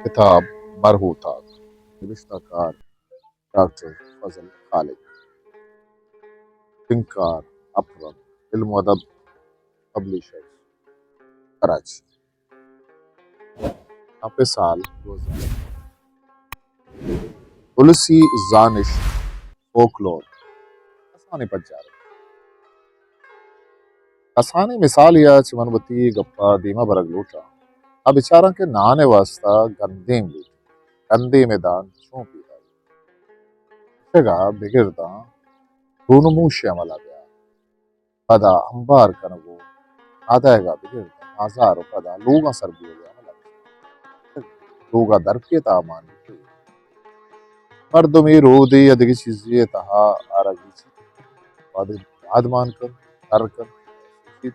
کتاب مرہوتاک، نبشتہ کار ڈاکٹر فضل خالد، ٹنکار اپرن، علم و ادب پبلیشرز، کراچی۔ چاپ سال دو ہزار۔ السی زانشت، فوکلور، کسانیں پجارے۔ کسانیں مثالے ءَ چہ من وتی گپ ءَ دیم ءَ برگ لوٹاں۔ آ بچاراں کہ نان ءِ واستہ گندیم لوٹیت، گندیم ءِ دان چون پیدا بیت؟ کشگ ءَ بگر داں رونموش ءِ عمل ءَ بیا، پدا امبار کنگ ءُ آدائگ ءَ بگر داں بازار ءُ پدا لوگاں سر بوگ ءِ عمل ءَ بیا، لوگ ءَ در کیت ءُ مان بیت۔ مردمے رودے یا دگہ چیزے ءِ تہا آرا گیچیت، وہدے داد مان کنت، در کنت، سوچیت،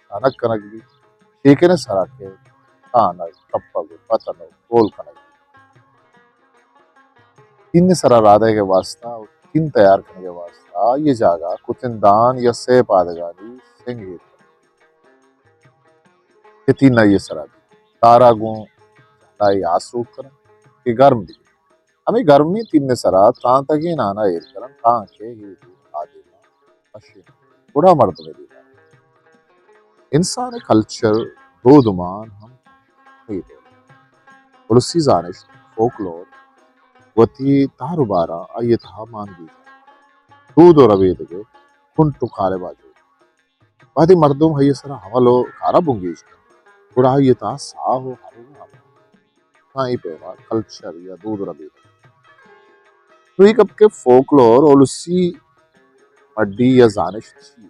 شانک کنگ بیت، شیکن ءِ سرا کہ تانگ، کپگ ءُ پتن ءُ کول کنگ بیت۔ تین ءِ سرا رادئیگ ءِ واستہ ءُ تین تیار کنگ ءِ واستہ آئی ءِ جاگہ کتندان یا سئے پادگانی سنگ ایر کنت کہ تین آئی ءِ سرا بیت۔ تارا گوں جہلائے آسوب کنت کہ گرم بیت۔ ہمے گرمیں تین ءِ سرا ترانتگیں نان ءَ ایر کننت تانکہ اے دود آدیم ءَ پشین، گڑا مردم ءِ دیم ءَ۔ انسان ءِ کلچر، دودمان ہم ہمے ڈول۔ السی زانشت، فوکلور، وتی تہر ءُ باراں آئی ءِ تہا مان بیت۔ دود ءُ ربیدگ ءِ کنٹ ءُ کالب ءَ جوڑ۔ وہدے مردم آئی ءِ سرا عمل ءُ کار ءَ بنگیج کنت، گڑا آئی ءِ تہا ساہ ءُ ہرو ءُ ہمل۔ ہاں، اے پیما کلچر یا دود ربیدگ۔ نوں اے گپ کہ فوکلور السی مڈی یا زانشت چی؟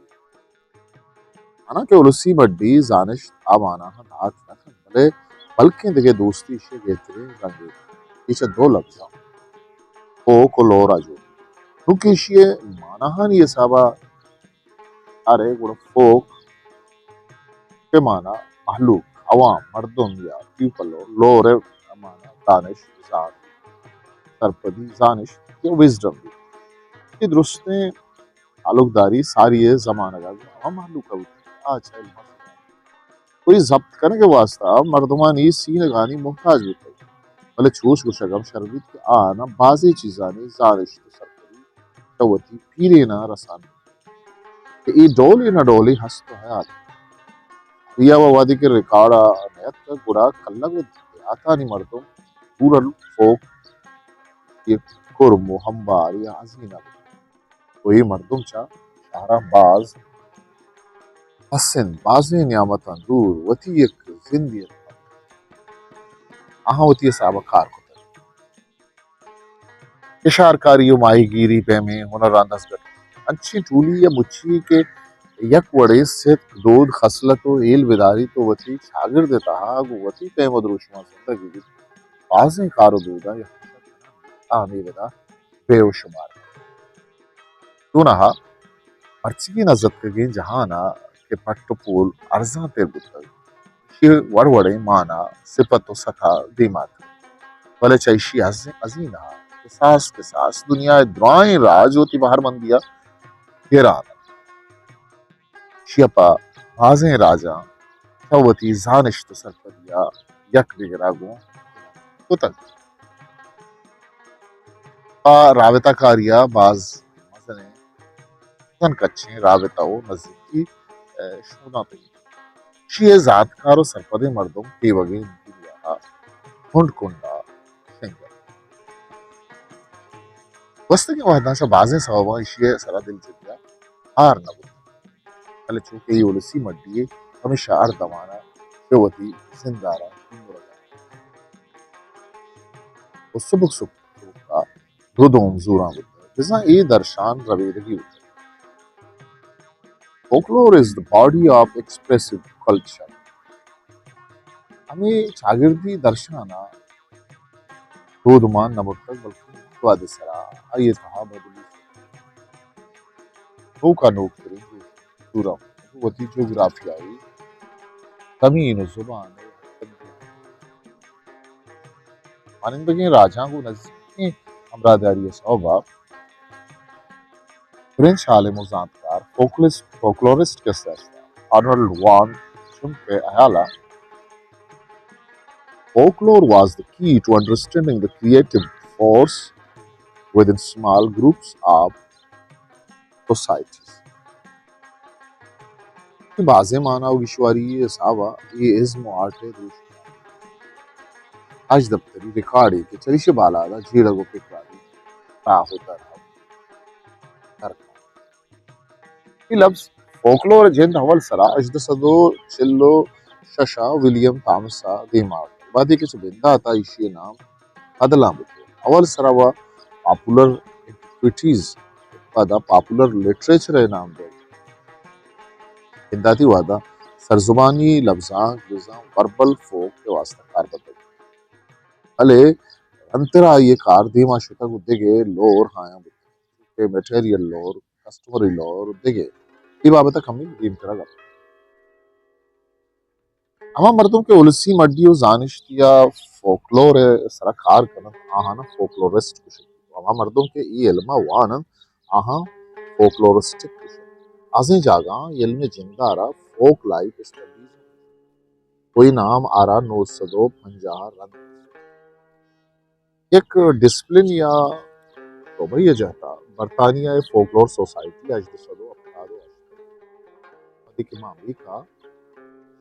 مانا کہ السی مڈی زانشت آ مانا دات نہ کنت، بلے بلکیں دگہ دوستی ایشی ءِ گہتریں رنگے۔ اے چہ دو لبزاں فوک ءُ لور ءَ جوڑ۔ نوں کہ ایشی ءِ ماناہانی حساب ءَ ارے گڑا فوک کہ مانا مہلوک، عوام، مردم یا پیپل، ءُ لور ءِ مانا دانش، زانت، سرپدی، زانشت یا وزڈم بیت۔ اے درستیں تعلقداری ساری ءِ زمانگ ءَ گوں ہما مہلوک ءَ بوتگ کہ آ چہ علم ءَ سرا کوئی ضبط کنگ ءِ واستہ مردمانی سینگانی محتاج بوتگ، بلے چوش گوشگ ہم شر بیت کہ آہاناں بازیں چیزانی زانشت ءُ سرپدی چہ وتی پیریناں رسان کہ اے ڈولے نہ ڈولے ہست ءُ حیات۔ آئی ءَ وہدے کہ ریکارڈ ءَ نیاتکگ، گڑا کلگ ءُ دیہاتانی مردم پورا فوک یک کرم ءُ ہمبار یا ہزینہ بوت۔ ءُ اے مردم چہ شہراں باز پسند، بازیں نیامتاں دور وتی یک زندے ءَ آہاں وتی حساب ءَ کار کتگ۔ کشارکاری ءُ ماہیگیری پیمیں ہنراں دزگٹ۔ انچیں ٹولی یا مچی کہ یک وڑیں ستک، دود، خصلت ءُ ہیل بداریت ءُ وتی چاگرد ءِ تہا گوں وتی پیم ءُ دروشماں زندگ بہ بیت، بازیں کار ءُ دوداں یک آ ہمے وڑا بے ءُ شمار۔ چوناہا مرچیگیں نزتکگیں جہان ءَ کہ پٹ ءُ پول ارزان تر بوتگ، ایشی ءِ وڑ وڑیں مانا، سپت ءُ ستا دیم ءَ اتکگ، بلے چہ ایشی ءَ ہزینہ ءَ کساس کساس دنیا ءِ درائیں راج وتی بہرمندی ءَ گران انت۔ ایشی ءَ پہ بازیں راجاں چہ وتی زانشت ءُ سرپدی ءَ یک دگر ءَ گوں کتگ۔ پہ رابطہ کاری ءَ باز مزنیں، مزن کچیں رابطہ ءُ نزیکی، ءَ، شوداں پیدا۔ ایشی ءِ زانتکار ءُ سرپدیں مردم تیوگیں دنیا ءَ کنڈ کنڈ ءَ شنگ انت۔ گوستگیں وہداں چہ بازیں سوباں ایشی ءِ سرا دلجمی ءَ ہار نہ بوتگ، بلے چونکہ اے السی مڈی یے، پمیشا ہر دمان ءَ چہ وتی زند ءَ را زندگ ءُ سبک سبک ءَ ردوم زوراں بوتگ، بزاں اے درشان ربیدگی بوتگ۔ Folklore is the body of expressive culture. ہمے چاگردی درشان ءَ دودمان نہ مرتگ، بلکیں وہد ءِ سرا آئی ءِ تہا بدلی نوک ءَ نوک تریں دور ءَ وتی جغرافیائی زمین ءُ زبان ءِ مانندگیں راجاں گوں نزیکیں ہمراہداری ءِ سوب ءَ فرینچ عالم ءُ زانتکار، فوکلسٹ، فوکلورسٹ کسے است، آرنلڈ وان شمپ ءِ ہیال ءَ Folklore was the key to understanding the creative force within small groups of societies. کہ بازیں مانا و گیشواری حسابا اے ازم و آرٹ دروشم اژ دپتری ریکارڈے کہ چریشی بالادا جیڑگ و پکرانی راہ و در درکار۔ اے لبز فوکلور ءِ جند اول سرا ہژدہ سد و چل و شش ءَ ولیم تھامس ءَ دیما آورت۔ وہدے کہ چہ بندات ءَ ایشی ءِ نام بدلاں بوت۔ اول سرا و پاپولر اینٹیکویٹیز، پدا پاپولر لٹریچر ءِ نام دیگ۔ بنداتی وہدا سرزبانی لبزانک بزاں وربل فوک ءِ واستہ کار بندگ۔ بلے رندترا آئی ءِ کار دیما شتگ و دگہ لور ہایاں بوتگ۔ کہ میٹیریل لور، کسٹمری لور و دگہ۔ اے بابت ءَ کمے دیمترا گپ۔ ہما مردم کہ السی مڈی و زانشتی یا فوکلور ءِ سرا کار کننت، آہانا فوکلورسٹ گوشنت۔ ہما مردم کہ اے علم ءَ واننت، آہاں فوکلورسٹک گوشنت۔ بازیں جاگہاں علم جندارا فوک لائف اسٹڈیز و اے نام آرا نو سد و پنجاہ رند یک ڈسپلن یا شعبہ ءِ جہتا برطانیہ ءِ فوکلور سوسائٹی ہژدہ سد و ہپتاد و ہشت، وہدے کہ ما امریکہ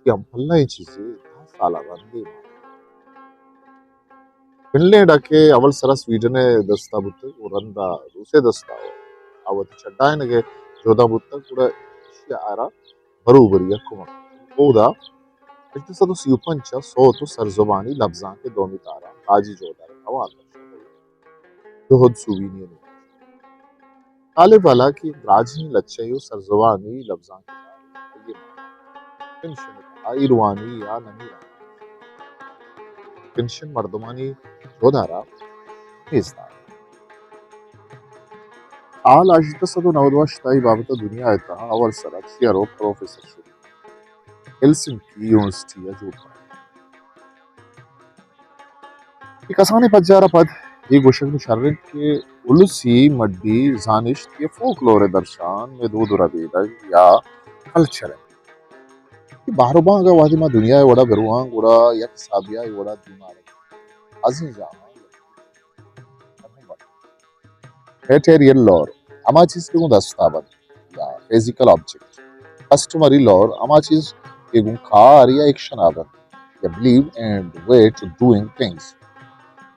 کہ ہم پلہ ایں چیزے دہ سال ءَ رندے ما فنلینڈ ءَ کہ اول سرا سویڈن ءِ دستا بوتگ و رندا روس ءِ دستا و آ وتی چڈائینگ ءِ جہدا بوتگ، گڑا ایشی ءَ آرا بروبری ءَ کمک۔ اودا ہژدہ سد و سی و پنچ ءَ سوت و سرزبانی لبزانک ءِ دومی تہا راجی جہدارگ ءَ توار بخشگ۔ جہد سوبینی ءِ نوشت۔ طالب والا کہ دراجیں لچہ و سرزبانی لبزانک ءِ تہا پنشن ءِ تہا ایروانی یا نمیرانی پنشن مردمانی جہدارا نیست دار۔ سال ہژدہ سد و نود و ہشت ءَ اے بابت ءَ دنیا ءِ تہا اول سرا چیئر و پروفیسر شپ ہیلسنکی یونیورسٹی ءَ جوڑ کنت۔ اے کسانیں پجار ءَ پد اے گوشگ نوں شر انت کہ السی مڈی زانشت یا فوکلور ءِ درشان مئے دود و ربیدگ یا کلچر انت۔ اے بہر و بانگ ءَ وہدے ما دنیا ءِ وڑا بروان گڑا یک حسابیا اے وڑا دیما رہی۔ ازیں جاہاں میٹیریل لور، ہما چیز کہ گوں دستا بنت یا فزیکل آبجیکٹ۔ کسٹمری لور، ہما چیز کہ گوں کار یا ایکشن ءَ بنت یا believe and way to doing things.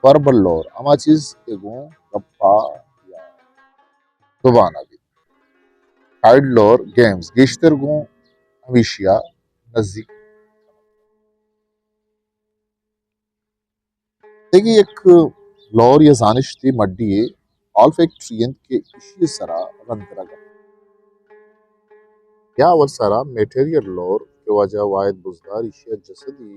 Verbal lore, ہما چیز کہ گوں گپا یا زبان ءَ بیت۔ ٹائیڈ لور، گیمز، گیشتر گوں ہمیشیا نزیک۔ دگہ یک لور یا زانشتے مڈی اے آلفیکٹری انت کہ ایشی سرا رندترا گپ۔ یا اول سرا میٹیریل لور کہ واجہ واحد بزدار ایشی جسدی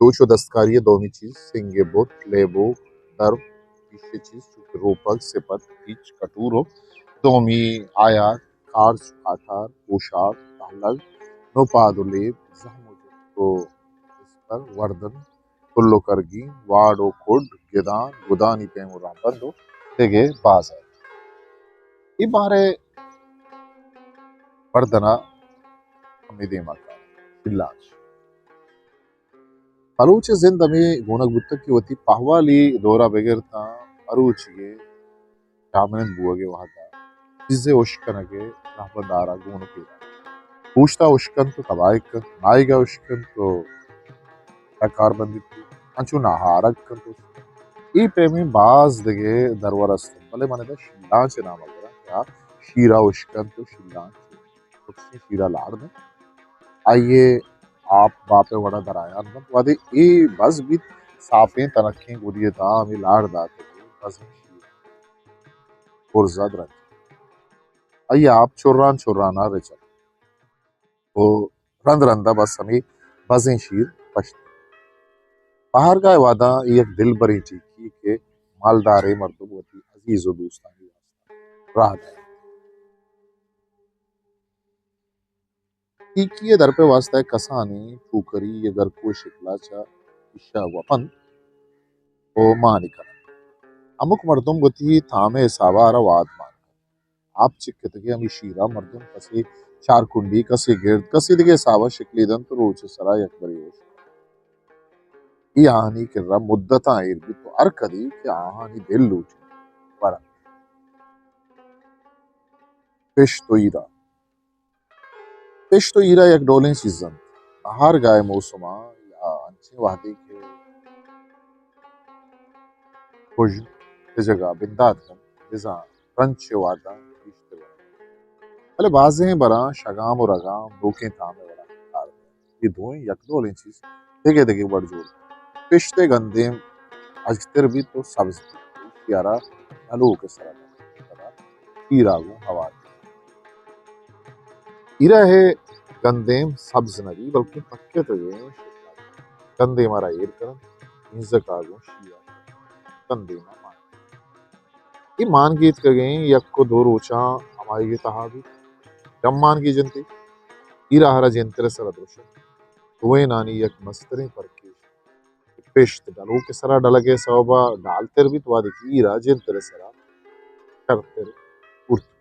دوچ و دستکاری دومی چیز، سنگ بت، لیبو، درب، پیشے چیز چونکہ روپک، سپت، پیچ، کٹور و دومی آیات، کارچ، کاٹار، پوشاک، تہلگ، نوپاد و لیب، زہم و جست و اسپر، وردن، کل و کرگی، واڑ و کڈ، گدان، گدانی پیم و رہبند و دگہ باز ات۔ اے بارے وردنا ہمے دیما کار۔ شلانچ۔ بلوچ ءِ زند ہمے گونگ بوتگ کہ وتی پہوالی دورا بگر تاں مروچی ءِ جاہمنند بوگ ءِ وہدا چیزے اشکنگ ءِ رہبند آرا گون و پیدا۔ گوشتا اشکنت و تباہی کنت، ناہیگا اشکنت و کار بندیت، انچو ناہارگ کنت و اے پیمیں باز دگہ درور است انت، بلے من ادا شیلانچ ءِ نام ءَ گراں کہ آ شیرا اشکنت و شیلانچ چکسیں شیرا لاڑ دنت۔ آئی ءِ آپ باپ ءِ وڑا درایان بنت۔ وہدے اے بز بیت، صافیں تنکیں گدی ءِ تہا ہمے لاڑ داتگ ءُ بزیں شیر برز ءَ درنت۔ آئی ءِ آپ چران چران ءَ رچگ ءُ رند رند ءَ بس ہمے بزیں شیر پشت۔ بہارگاہ ءِ وہداں اے یک دلبریں ٹیکی کہ مالداریں مردم وتی عزیز ءُ دوستانی واستا راہ دئینت۔ ٹیکی ءِ درپ ءِ واستا کسانیں ٹوکری یا گرکو ءِ شکل ءَ چہ ایشاں وپنت ءُ مانی کننت۔ ہمک مردم وتی تام ءِ حساب ءَ آرا واد مان کنت۔ آپ چکتگیں ہمے شیرا مردم کسے چار کنڈی، کسے گرد، کسے دگہ حسابا شکلی دنت و روچ سرا یک برے ہوش۔ اے آہانی کرا مدتاں ایر بیت و ہر کدی کہ آہانی دل لوٹیت ورنت۔ پشت و ایرا۔ پشت و ایرا یک ڈولیں چیز انت۔ بہارگاہ ء موسم ء یا انچیں وہدے کہ کژن تجگ ء بندات کنت، بزاں رنچ ء وہداں گیشتر انت۔ بلے بازیں براں شگام و رگام نوکیں تام ء وڑا کار کنت۔ اے دوئیں یک ڈولیں چیز دگہ دگہ وڑ جوڑ کنت۔ پشت ء گندیم اجگتر بیت و سبز بیت۔ ایشی ء را نلوک ء سرا کنت۔ ایرا گوں ہوار بیت۔ ایرا ء گندیم سبز نہ بیت، بلکیں پکتگیں۔ گندیم ء را ایر کنت، ہینزک ء گوں شیرا کنت۔ گندیم ء مان۔ اے مان گیتکگیں یک و دو روچاں ہمائی ء تہا بیت۔ ڈمان گیجنت، ایرا ء را جنتر ء سرا درشنت۔ دوئینانی یک مستریں پرکے پشت ڈلوک ء سرا ڈلگ ء سوب ء ڈالتر بیت، وہدے کہ ایرا جنتر ء سرا شرتر کرت بیت۔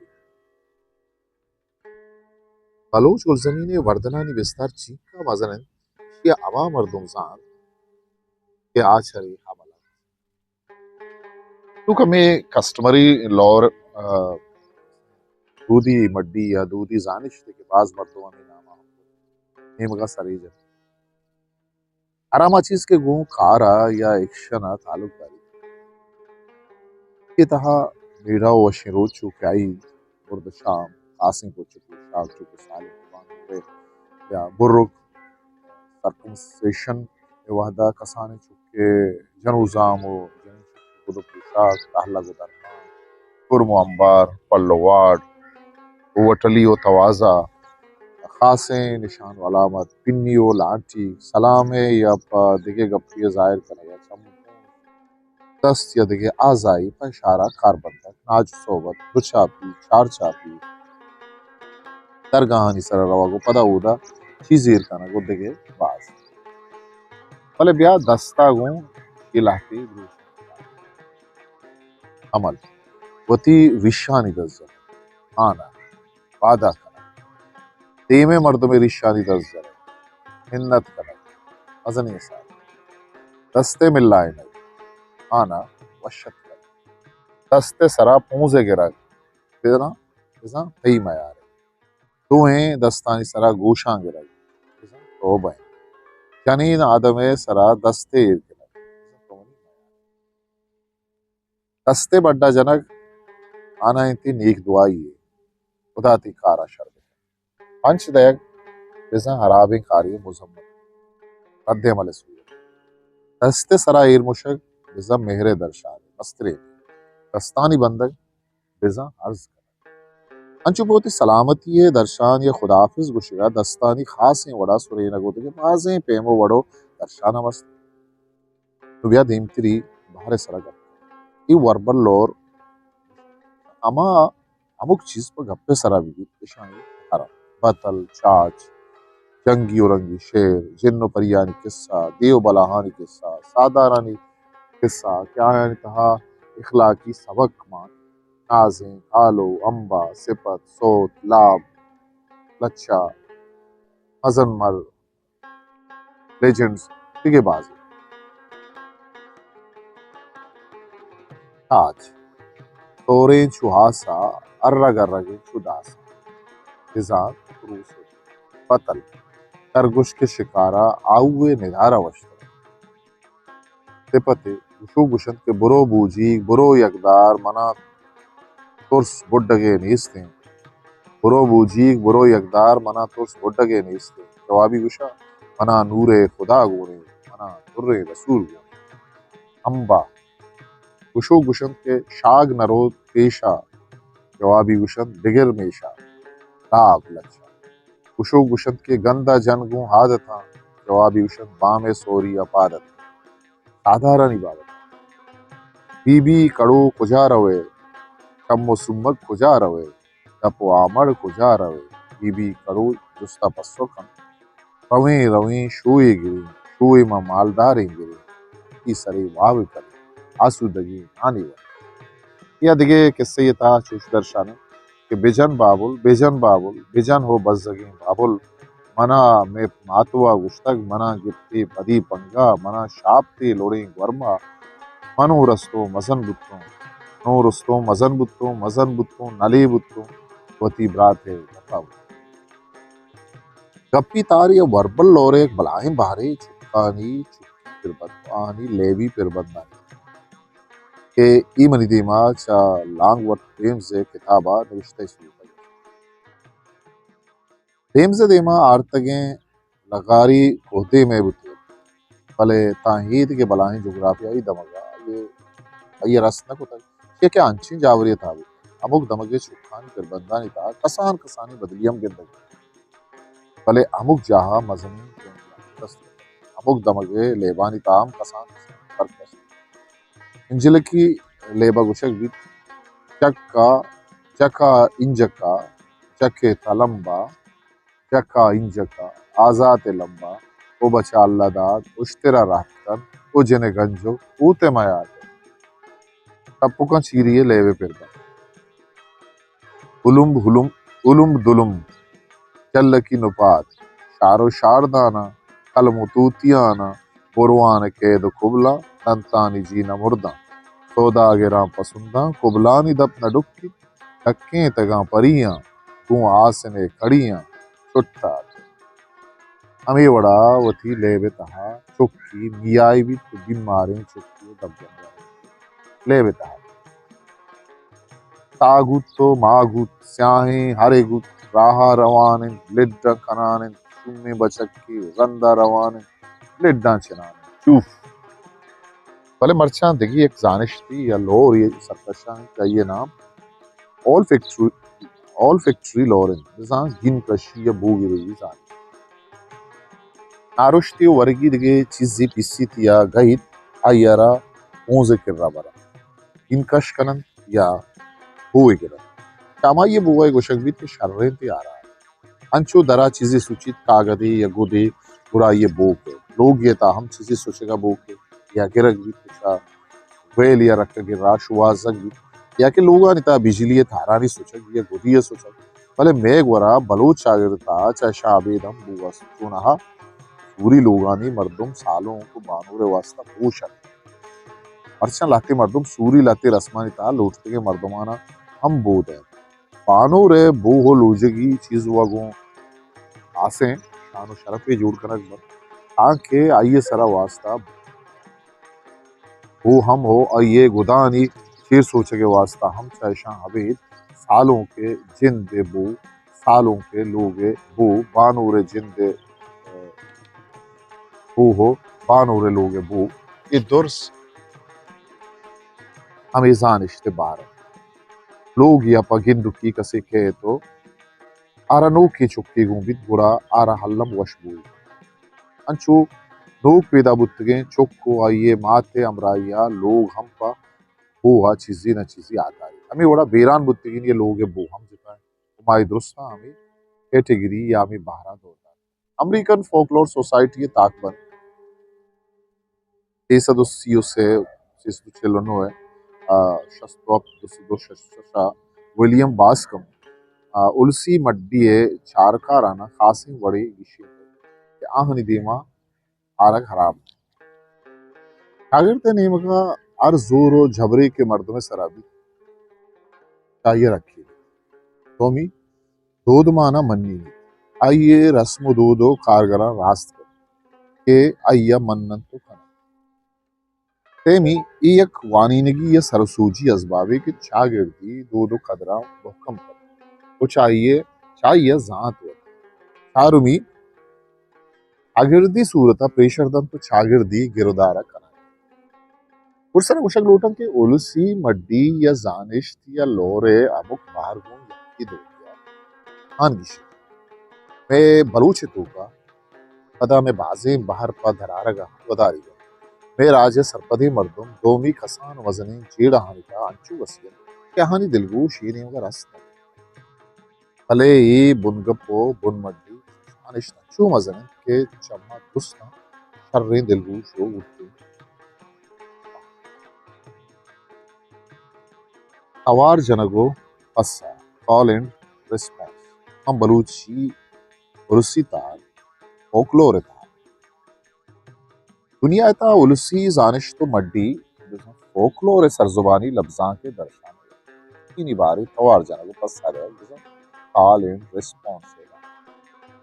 بلوچ گلزمین ء وردنانی بستار چینکا مزن انت، ایشی ء ہما مردم زانت کہ آ چرے ہبل انت۔ تو کمے کسٹمری لور، آ، دودی مڈی یا دودی زانشتے کہ باز مردم ہمے نام ء ہم نیمگا سرے جنت۔ ہر ہما چیز کہ گوں کار ء یا ایکشن ء تعلق داریت۔ اے تہا میڑہ و وشیں روچ چو کہ آئی برد شام، خاصیں کوچ و پوشاک چو کہ سالم قربان مرے یا برک، سرکمسیشن ء وہدا کسانیں چکے جنوزام و جنین چکے گد و پوشاک، تہلگ و درمان، کرم و امبار، پل و واڑ، ہوٹلی و توازہ، خاصیں نشان و علامت، پنی و لانٹی، سلام ء یا پہ دگہ گپے ء ظاہر کنگ ء چم دست یا دگہ اعضائی پہ اشارہ کار بندگ، ناج و صحبت، دو چاپی، چار چاپی، درگاہانی سرا روگ و پدا اودا چیز ایر کنگ و دگہ باز۔ بلے بیا دستا گوں اے لہتے بروش عمل وتی ریشانی دست جنگ، آنا پادا کنگ، دیمے مردمے ریشانی دست جنگ، منت کنگ، مزنیں سال، دستے ملائینگ، آنا وش اتک کنگ، دستے سرا پونزے گرگ، بزاں، بزاں تئی میارے، دوئیں دستانی سرا گوشاں گرگ، بزاں توبہ انت، جنین آدمے سرا دستے ایر کنگ، بزاں تو منی میارے۔ دستے بڈا جنگ آناں انتی نیک دعائی ء، خدا تئی کاراں شر بکن۔ پنچ دئیگ بزاں ہرابیں کارے ء مذمت، رد عمل ء صورت۔ دست ء سرا ایر مشگ بزاں مہر ء درشان ء مستریں۔ دستانی بندگ بزاں عرض کنگ۔ انچو کہ وتی سلامتی ء درشان یا خداحافظ گوشگ ء دستانی خاصیں وڑا سرینگ و دگہ بازیں پیم و وڑ و درشان ہم است۔ نو بیا دیمتری بہر ء سرا گپ کنیں۔ اے وربل لور ہما ہمک چیز پہ گپ ء سرا بہ بیت، اشانی ہر بتل، چاچ، جنگی و رنگی شعر، جن و پریانی قصہ، دے و بلاہانی قصہ، ساہدارانی قصہ کہ آیانی تہا اخلاقی سبق مان، نازینک، ہالو، امبا، سپت، سوت، لاب، لچہ، مزن مر، لیجنڈز، دگہ بازیں۔ تاج، توریں چو آسا، ارگ ارگیں چو داسا۔ بزاں کروس بتل، کرگوشک شکارا آہو ء ندارہ وشتر۔ سپتے گوشو گوشنت کہ برو بوجیگ، برو یکدار، منا ترس بڈگے نیستیں۔ برو بوجیگ، برو یکدار، منا ترس بڈگے نیستیں۔ جوابی گوشا، منا نور خدا گونیں، منا دریں رسول گونیں۔ امبا گوشو گوشنت کہ شاگ نروت پیشا۔ جوابی گوشنت بگر میشا۔ لاب لچا۔ گوشو گوشنت کہ گندا جن گوں عادتاں۔ جوابی گوشنت بام ء سوری ء پاد اتک۔ ساہدارانی بابت۔ بی بی کڑو کجا روئے؟ چم و سومگ کجا روئے؟ دپ و آمڑ کجا روئے؟ بی بی کڑو جستا پسو کنت۔ رویں رویں شوئے گریں، شوئے ما مالداریں گریں، تی سرے واب کنیں، آسودگی نانے وریں۔ یا دگہ قصہ ء تہا چوش درشان انت کہ بجن بابل، بجن بابل، بجن ہو بزگیں بابل۔ منا مئے ماتوا گوشتگ، منا گپتے پدی پنگا، منا شاپتے لوڑیں گورما، منو رستوں مزن بوتوں، نوں رستوں مزن بوتوں، مزن بوتوں، نلے بوتوں، وتی برات ءِ گپا بوتوں۔ گپی تاری ءَ وربل لورے یک بلاہیں بہرے چکانی، چکی پربندانی، لیبی پربندانی کہ اے منی دیما چہ لانگ وٹ ٹیمز ءِ کتابا نوشتہ سوتگ۔ ٹیمز ءِ دیما آرتگیں لغاری کوہ دیم ءَ بوتگ، بلے تاں اے دگہ بلاہیں جغرافیائی دمگا آئی ءَ، آئی ءَ رست نہ کتگ، چیا کہ انچیں جاورے ءِ تہا بوتگ۔ ہمک دمگ ءِ چکانی پربندانی تہا کسان کسانیں بدلی ہم گندگ بوتگ، بلے ہمک جاہ ءَ مزنیں جنجال است اتنت۔ ہمک دمگ ءِ لیبانی تہا ہم کسان کسانیں فرق است۔ انجلکی لیب ءَ گوشگ بیت، چک ءَ، چک ءَ انجک ءَ، چک ءِ تلمب ءَ، چک ءَ انجک ءَ، آزات ءِ لمب ءَ، او بچا اللہ داد، اشتر ءَ رہت کن، او جن ءِ گنجک، اوت ءِ میات ءَ۔ ٹپکاں چیری ءِ لیب ءِ پربند۔ ہلمب ہلمب، ہلمب دلمب، چلکی نپاد، شار و شارداناں، قلم و توتیاناں، بروان ءِ قید و کبلاں، دنتانی جی نہ مرداں۔ سوداگراں پسنداں، کبلانی دپ نہ ڈکیت، ڈکیں تگاں پریاں، گوں آسن ءِ کڑیاں، چٹات۔ ہمے وڑا وتی لیب ءِ تہا چکی میائی بیت و بیماریں چکی ءِ دپ جنگ ءَ لیب ءِ تہا۔ تاگوت و ماگوت، سیاہیں ہرے گوت، راہ ءَ روان انت، لڈ ءَ کنان انت، شومیں بچکے رند ءَ روان انت، لڈاں چنان انت۔ چوف۔ بلے مرچاں دگہ یک زانشتی یا لورے سرکشاں کہ آئی ءِ نام اولفیکٹری، اولفیکٹری لور انت۔ بزاں گین کشی یا بوگ ءِ بزاں نارشتی و ورگی دگہ چیزے پیسیت یا گہیت، آئی ءَ را ہونز ءِ کرا برنت، گین کش کننت یا بو ءَ گرنت۔ چہ ہمائی ءِ بو ءَ گوشگ بیت کہ شریں تیارا انچو درا چیزے سوچیت، کاگدے یا گدے، گڑا آئی ءِ بو کئیت۔ لوگے ءِ تہا ہم چیزے سوچگ ءَ بو کئیت یا گرگ بیت، چہ ویل یا رکگ ءِ راہ شوہازگ بیت، یا کہ لوگانی تہا بجلی ءِ تارانی سوچگ یا گدی ءِ سوچگ۔ بلے مئے گورا بلوچ چاگرد ءِ تہا چہ اشاں ابید ہم بو است۔ چوناہا سوری لوگانی مردم سالونک و بانور ءِ واستا بو شت۔ مرچاں لہتے مردم سوری لہتے رسمانی تہا لوٹتگیں مردماناں ہم بو دئینت۔ بانور ءِ بو و لوجگی چیز و گوں خاصیں شان و شرپے جوڑ کنگ بنت، تانکہ آئی ءِ سرا واستا بو ہم ہو آئی ءِ گدانی چیر سوچگ ءِ واستا ہم چہ اشاں ابید سالونک ءِ جند ءِ بو، سالونک ءِ لوگ ءِ بو، بانور ءِ جند ءِ، ءِ، بو ہو بانور ءِ لوگ ءِ بو، اے درس ہمے زانشت ءِ بہر انت۔ لوگ یا پہ گندکی کسے کئیت و آرا نوکیں چکے گون بیت، گڑا آرا الم وش بوئی۔ انچو نوک پیدا بوتگیں چک و آئی ءِ مات ءِ ہمراہی ءَ لوگ ہم پہ بو ءَ چیزے نہ چیزے آگاہی۔ ہمے وڑا بیران بوتگینی ءِ لوگ ءِ بو ہم جتا انت۔ و ما اے درستاں ہمے کیٹیگری یا ہمے بہراں دور دات۔ امریکن فوکلور سوسائٹی ءِ تاکبند سیصد و سی و سے، سیصد و چل و نو ءِ، آ، شست و ہپت، دو سد و شش ءَ ولیم باسکم، آ، السی مڈی ءِ چارکاراناں خاصیں وڑے گیشینتگ کہ آہانی دیما آرگ حراب انت۔ چاگرد ءِ نیمگ ءَ ہر زور و جبرے کہ مردم ءِ سرا بیت، چہ آئی ءَ رکیت۔ دومی، دودمان ءَ منینیت۔ آئی ءِ رسم و دود و کارگراں راست کنیت کہ آئی ءَ مننت و کننت۔ سیمی، اے یک وانینگی یا سرسوجی ازبابے کہ چاگردی دود و قدراں مہکم کنت و چہ آئی ءَ، چہ آئی ءَ زانت ورنت۔ چارمی، چاگردی صورت ءَ پریشر دنت و چاگردی گرودار ءَ کننت۔ گڈسر ءَ گوشگ لوٹاں کہ السی مڈی یا زانشت یا لور ءِ ہمک بہر گوں یکے دومی ءَ ہان گیشیت۔ مئے بلوچ ءِ توکا پدا مئے بازیں بہر پہ درآرگ ءَ وداریگ انت۔ مئے راج ءِ سرپدیں مردم دومی کسان و مزنیں جیڑہانی تہا انچو وسی انت کہ آہانی دلگوش اے نیمگ ءَ رست انت۔ بلے اے بنگپ و بنمڈی زانشت انچو مزن انت کہ چہ ما درستاں شریں دلگوش و گٹیں توار جنگ و پسہ۔ Call and response. ہم بلوچی، السی تہا، فوکلور تہا۔ دنیا ءِ تہا السی زانشت و مڈی بزاں فوکلور ءِ سرزبانی لبزانک ءِ درشان ءِ یقینی باریں توار جنگ و پسہ دئیگ بزاں کال اینڈ ریسپانس ءِ نام۔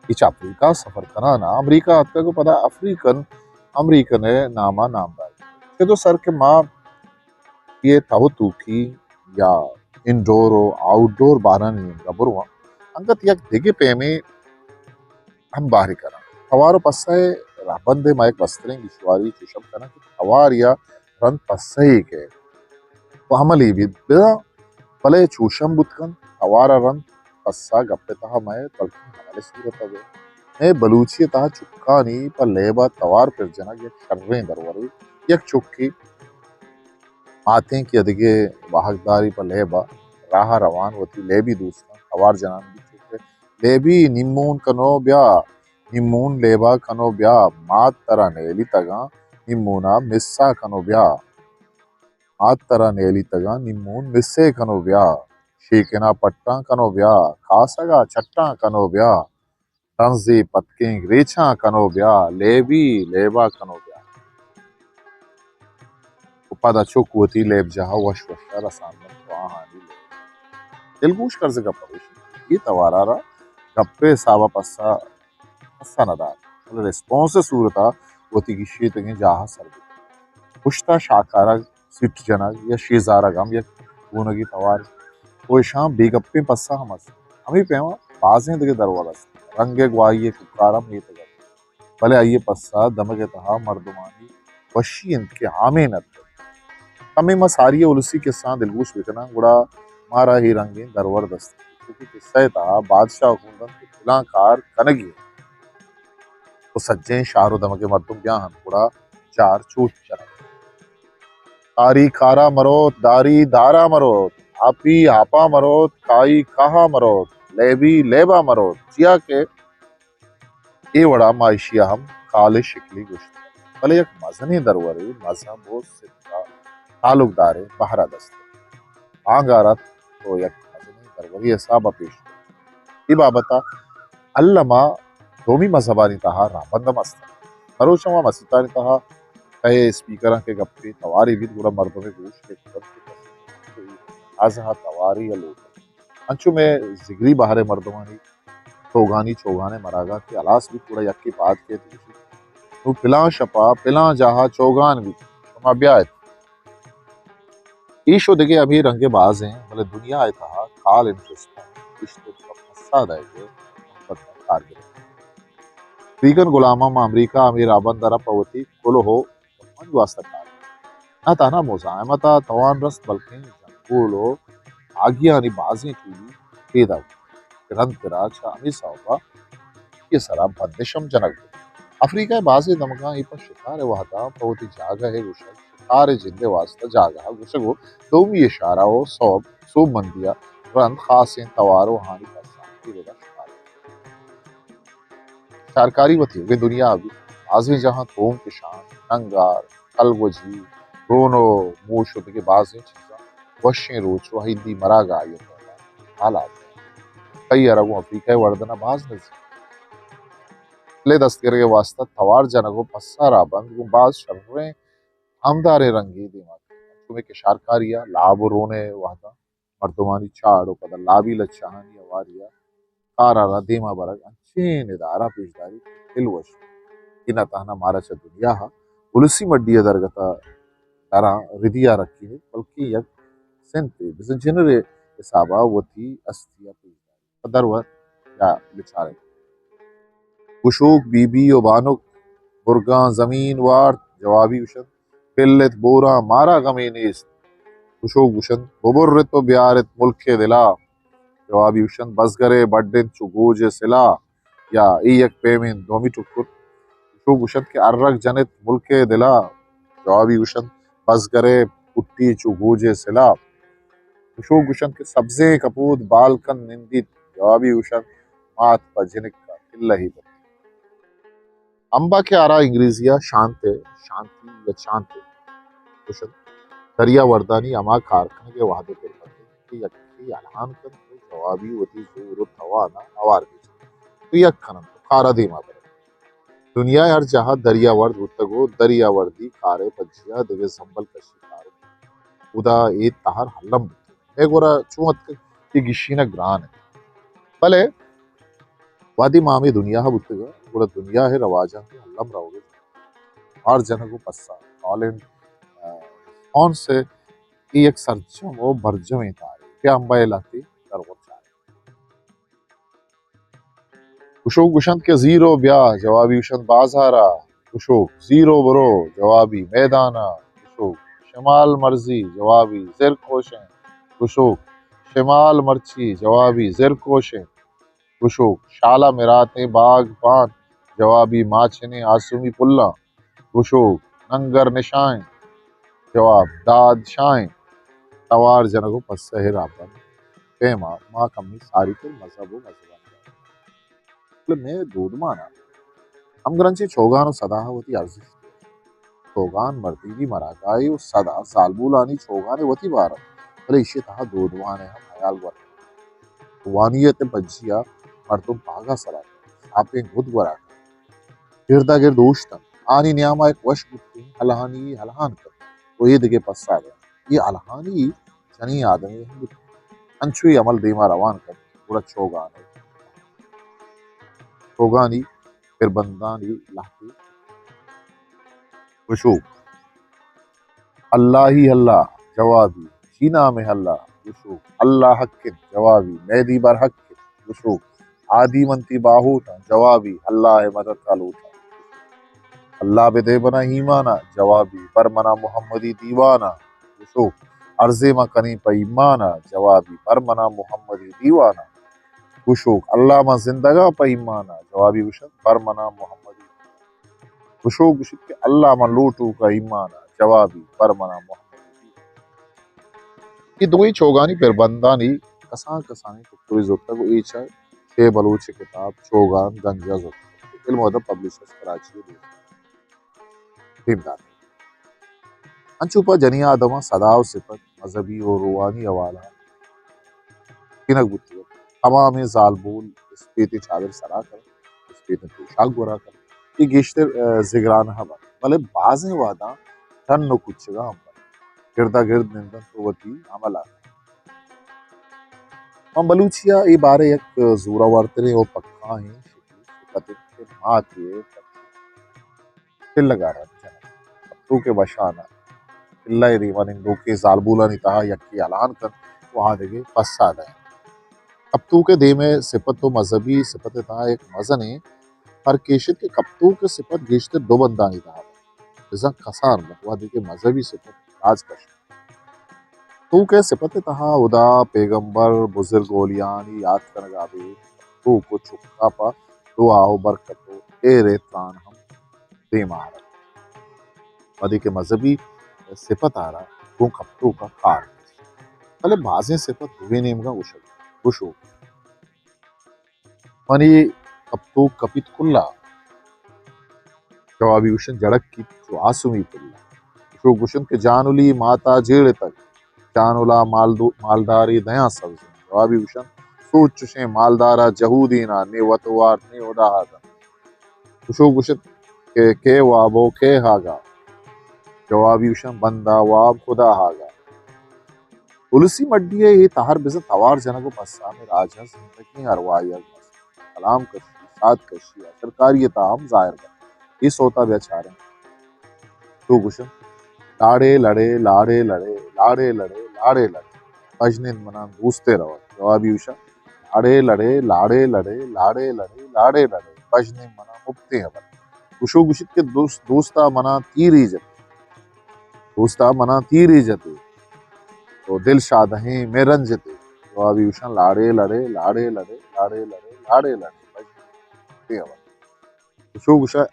اے چہ افریقہ سفر کنان ءَ امریکہ اتکگ و پدا افریقن امریکن ءِ نام ءَ نامدار۔ چد و سر کہ ما اے تہ و توکی یا انڈور و آؤٹ ڈور بارانی نیمگا برواں، انگت یک دگہ پیمے ہم بہر کناں۔ توار و پسہ ءِ رہبند ءَ ما یک مستریں گیشواری چوشم کناں کہ توار یا رند پسہ یے کہ و عملی بیت، بزاں بلے چوشم بوت کنت، توار ءَ رند پسہ گپ ءِ تہا مئیت، بلکیں عمل ءِ صورت ءَ بئیت۔ مئے بلوچی ءِ تہا چکانی پہ لیب ءَ توار پر جنگ یک شریں درورے، یک چکے ماتیں کہ ادگہ واہگداری پہ لیب ءَ راہ ءَ روان وتی لیبی دوستاں توار جنان بیت کہ لیبی نیمون کنو بیا، نیمون لیبا کنو بیا، مات ترا نیلیتگاں، نیمونا مسا کنو بیا۔ مات ترا نیلیتگاں، نیمون مسے کنو بیا، شیکنا پٹاں کنو بیا، کاسگا چٹاں کنو بیا۔ تنزے پتکیں ریچاں کنو بیا، لیبی لیبا کنو بیا۔ و پدا چک وتی لیب جاہ وش وش ءَ رسان دنت و آہانی لیب۔ دلگوش کرز گپ ہمیش انت، اے توارا را گپ ءِ حساب ءَ پسہ، پسہ نہ دات، بلے ریسپانس ءِ صورت ءَ وتی گیشینتگیں جاہ ءَ سر بوت۔ پشت ءَ شاکارگ، سیٹ جنگ یا شیزارگ ہم یک گونگی توارے۔ و اشاں بے گپیں پسہ ہم است۔ ہمے پیما بازیں دگہ درور است۔ رنگ ءِ گواہی ءِ کوکار ہم میتگ ات۔ بلے آئی ءِ پسہ دمگ ءِ تہا مردمانی وشی انت کہ ہامین اتکگ۔ کمے ما ساری ءِ السی کسہاں دلگوش بکناں، گڑا مارا اے رنگیں درور دست کیت۔ چوکہ کسہ ءِ تہا بادشاہ ہون دنت کہ پلاں کار کنگی انت و سجہیں شہر و دمگ ءِ مردم بیا انت، گڑا چار چوش جنگ۔ کاری کارا مروت، داری دارا مروت، آپی آپا مروت، کائی کاہا مروت، لیبی لیبا مروت، چیا کہ اے وڑا ما ایشی ءَ ہم کال ءِ شکلی گوشت۔ بلے یک مزنیں درورے مذہب و سندھ ءَ تعلقداریں بہر ءَ دست۔ بانگار ات تو یک مزنیں درورے حساب ءَ پیش کن۔ اے بابت ءَ الما دومی مذہبانی تہا رہبند ہم است۔ مروچاں ما مسیتانی تہا کئے اسپیکراں کہ گپے توارے بیت، گڑا مردمے گوش کہ کنت کہ کسے ازہ توارے ءَ لوٹ انت۔ انچو مئے زگری بہر ءِ مردمانی چوگانی چوگان ءِ مراگاں کہ ہلاس بیت، گڑا یکے پاد کیت گوشیت، نوں پلاں شپا پلاں جاہا چوگان بیت، شما بیایت۔ ایش و دگہ ہمے رنگ ءَ باز ایں، بلے دنیا ءِ تہا کال اینڈ ریسپانس، گیشتر پہ پسہ دئیگ ءِ مقصد ءَ کار گرگ۔ ریگن غلاماں ماں امریکہ ءَ ہمے رہبند ءَ را پہ وتی کلوہ و منی واسطہ کار نہ تہنا مزاحمت ءَ توان رست، بلکیں جنگول و آگیانی بازیں ٹولی پیدا بوت کہ رند ترا چہ ہمے سوب ءَ اے سرا بندش ہم جنگ بوت۔ افریقہ ءِ بازیں دمگاں اے پہ شکار ءِ وہداں پہ وتی جاگہ ءِ گوشگ، شکار ءِ جند ءِ واسطہ جاگہ ءِ گوشگ و دومی اشارہ و سوب، سوبمندی ءَ رند خاصیں توار و آہانی پساں اے ردا شکار۔ شارکاری وتی اگیں دنیا ءَ بیت، بازیں جاہاں توم کشان، ننگار، کلگوجی، رون و موش و دگہ بازیں چیزاں وشیں روچ و ہیدی مراگ ءَ آئی ءِ پہلا حالات۔ کئی ءَ را گوں افریقہ ءِ وردن ءَ باز نزیک۔ پلے دستگرگ ءِ واسطہ توار جنگ و پسہ ءَ را بند گوں باز شریں ہمداریں رنگے دیما کپیت۔ انچو مئے کشارکاری ءَ لاب و رون ءِ وہداں مردمانی چاڑ و پدا لابی لچہانی ہواری ءَ کار ءَ را دیما برگ انچیں ندارہ پیش داریت کہ دل وش بیت۔ اے نہ تہنا مارا چہ دنیا ءَ السی مڈی ءِ درگت ءَ دراں ردی ءَ رکینیت، بلکیں یک سنتے بزاں جنرے حساب ءَ وتی ہستی ءَ پیش داریت۔ پہ درور یا بچاریں۔ گشوک بی بی و بانک برگاں زمین وارت، جوابی گوشنت، پلت بوراں مارا غمے نیست۔ گشوک گوشنت، ببرت و بیارت ملک ءِ دلا۔ جوابی گوشنت، بزگر ءِ بڈ انت چو گوج ءِ سلا۔ یا اے یک پیمیں دومی ٹکر۔ گشوک گوشنت کہ ارگ جنت ملک ءِ دلا۔ جوابی گوشنت، بزگر ءِ پٹی چو گوج ءِ سلا۔ گشوک گوشنت کہ سبزیں کپود بال کنت نندیت۔ جوابی گوشنت، مات پہ جنک ءَ کلہی دنت۔ امبا کہ آرا انگریزی ءَ شانتے، شانتی یا چانتے گوشنت، دریا وردانی ہما کار کنگ ءِ وہد ءِ تربت کہ یکے الہان کنت و جواب۔ وابی وتی زور و توان ء ہوار گیجنت و یک کننت و کار ء دیما برنت۔ دنیا ء ہر جاہ ء دریا ورد بوتگ و دریا وردی کار ء پجیا دگہ سمبل کشی کار اودا اے تہر الم بوتگ۔ مئے گورا چون اتکگ کہ گیشینگ گران انت۔ بلے وہدے ما ہمے دنیا ء بوتگ ء گڑا دنیا ء رواجاں کہ الم روگ ء ہر جنگ و پسا کالنڈ، آ، ریسپانس ء اے یک سرجم و برجمیں کارے کہ امبا ء لہتے درغور چارے۔ گشوک گشنت کہ زیرو بیا، جوابی گشنت بازارا۔ گشوک زیرو برو، جوابی میدانا۔ گشوک شمال مرزی، جوابی زر کوشیں۔ گشوک شمال مرچی، جوابی زر کوشیں۔ گشوک شالا مراتیں باگ پان، جوابی ماچنیں آسومی پلاں۔ گشوک ننگر نشائیں، جواب داد شائیں۔ توار جنگ و پسہ راپن پیما ما کمی ساری کر مذہب و مذہبانی بارہ۔ مئے دودمان ء ہمگرنچیں چوگان و سدا ء وتی ارزشت۔ چوگان مردینی مراگاہے و سدا زالبولانی چوگانے وتی بار انت، بلے ایشی ء تہا دودمان ء ہم ہیال گور کنت۔ وانیت ء پجیا مردم پاگا سرا کنت، ساپیں گد گورا کنت، گردا گرد اوشتنت، آنی نیاما یک وش بوتیں ہلہانی ہلہان کنت و اے دگہ پسا دنت۔ اے ہلہانی جنیں آدمے ہم بوت، انچوی عمل دیما روان کنت، گڑا چوگان ء چوگانی پربندانی لہتے۔ گشوک اللہ ہی اللہ، جوابی چی نام ہے اللہ؟ گشوک اللہ حق انت، جوابی مہدی بر حق انت۔ گشوک آدی من تی باہوٹاں، جوابی اللہ ء مدد ء لوٹاں۔ اللہ بدے منا ایمانا، جوابی بر منا محمدی دیوانا۔ گشوک ارزے ما کنیں پہ ایمانا، جوابی بر منا محمدی دیوانا۔ گشوک اللہ ما زندگاں پہ ایمانا، جوابی گشت بر منا محمدی۔ گشوک گشت کہ اللہ ما لوٹوکا ایمانا، جوابی بر منا محمدی۔ اے دوئیں چوگانی پربندانی کسان کسانیں ٹکرے زرتگ و اے چہ شے بلوچ ء کتاب چوگان گنجا زرتگ، علم و ادب پبلشرز کراچی ء دیمتر۔ انچو پہ جنی آدماں صدا و صفت، مذہبی و روحانی حوالہ کنگ بوتگ۔ تمامیں زالبول اسپیتیں چادر سرا کنت، اسپیتیں پوشاک گورا کنت۔ اے گیشتر، ء، زگرانہ بنت، بلے بازیں وہداں ٹن و کچگاں ہم بنت۔ گردا گرد نندنت و وتی عمل ء کننت۔ من بلوچی ء اے بارہ یک زورآورتریں و پکائیں شکلی صفت انت کہ ماتے ٹلگا رد جنت۔ کپتوک ء بشان ء کلہ ء دیما نندوکیں زالبولانی تہا یکے الان کنت و آ دگہ پسا دئینت۔ کپتوک ء دیم ء صفت و مذہبی صفت ء تہا یک مزنیں فرق ایش انت کہ کپتوک ء صفت گیشتر دو بندانی تہا بنت، بزاں کسان بنت، وہدے کہ مذہبی صفت راج کش انت۔ کپتوک ء صفت ء تہا ہدا، پیغمبر، بزرگ اولیانی یات کنگا بے۔ کپتوک و چکا پہ دعا و برکت و ایر ء تران ہم دیما آرگ۔ وہدے کہ مذہبی صفت آرا گوں کپتوکا کار نیست۔ بلے بازیں صفت دوئیں نیمگاں گوشگ، گوشوک۔ منی کپتوک کپیت کلا۔ جوابی گوشنت جڑک کیت چو آسومی پلا۔ گوشوک گوشنت کہ جانولی ماتا جیڑتگ، جانولا مالدو-، مالداری دیاں سبزیں۔ جوابی گوشنت سوچ چشیں مالدارا جہودینا نے وت وارت نے ہدا ہادن۔ گوشوک گوشت کہ کے وابو کے ہاگا؟ جوابی گوشنت بندہ واب خدا ہاگا۔ السی مڈی ء اے تہر بزاں توار جنگ و پسا مئے راج ء زندگیں ارواہی ء گوست۔ کلام کشی، ساد کشی، آشرکاری ء تہا ہم ظاہر بنت۔ اے سوتا بیا چاریں۔ تو گوشن، لاڑے لڑے، لاڑے لڑے، لاڑے لڑے، لاڑے لڑے، بژنند منا دوستے روت۔ جوابی گوشن، لاڑے لڑے، لاڑے لڑے، لاڑے لڑے، لاڑے لڑے، بژنند منا مپتیں ہبر۔ گوشو گوشت کہ دوست، دوستا منا تیری جت۔ دوستا منا تیرے جتے، تو دل شادہیں مئے رنج تے۔ جوابی گوشاں، لاڑے لڑے، لاڑے لڑے، لاڑے لڑے، لاڑے لڑے، بژنیں منا مپتیں ہبر۔ گوشو گوشاں،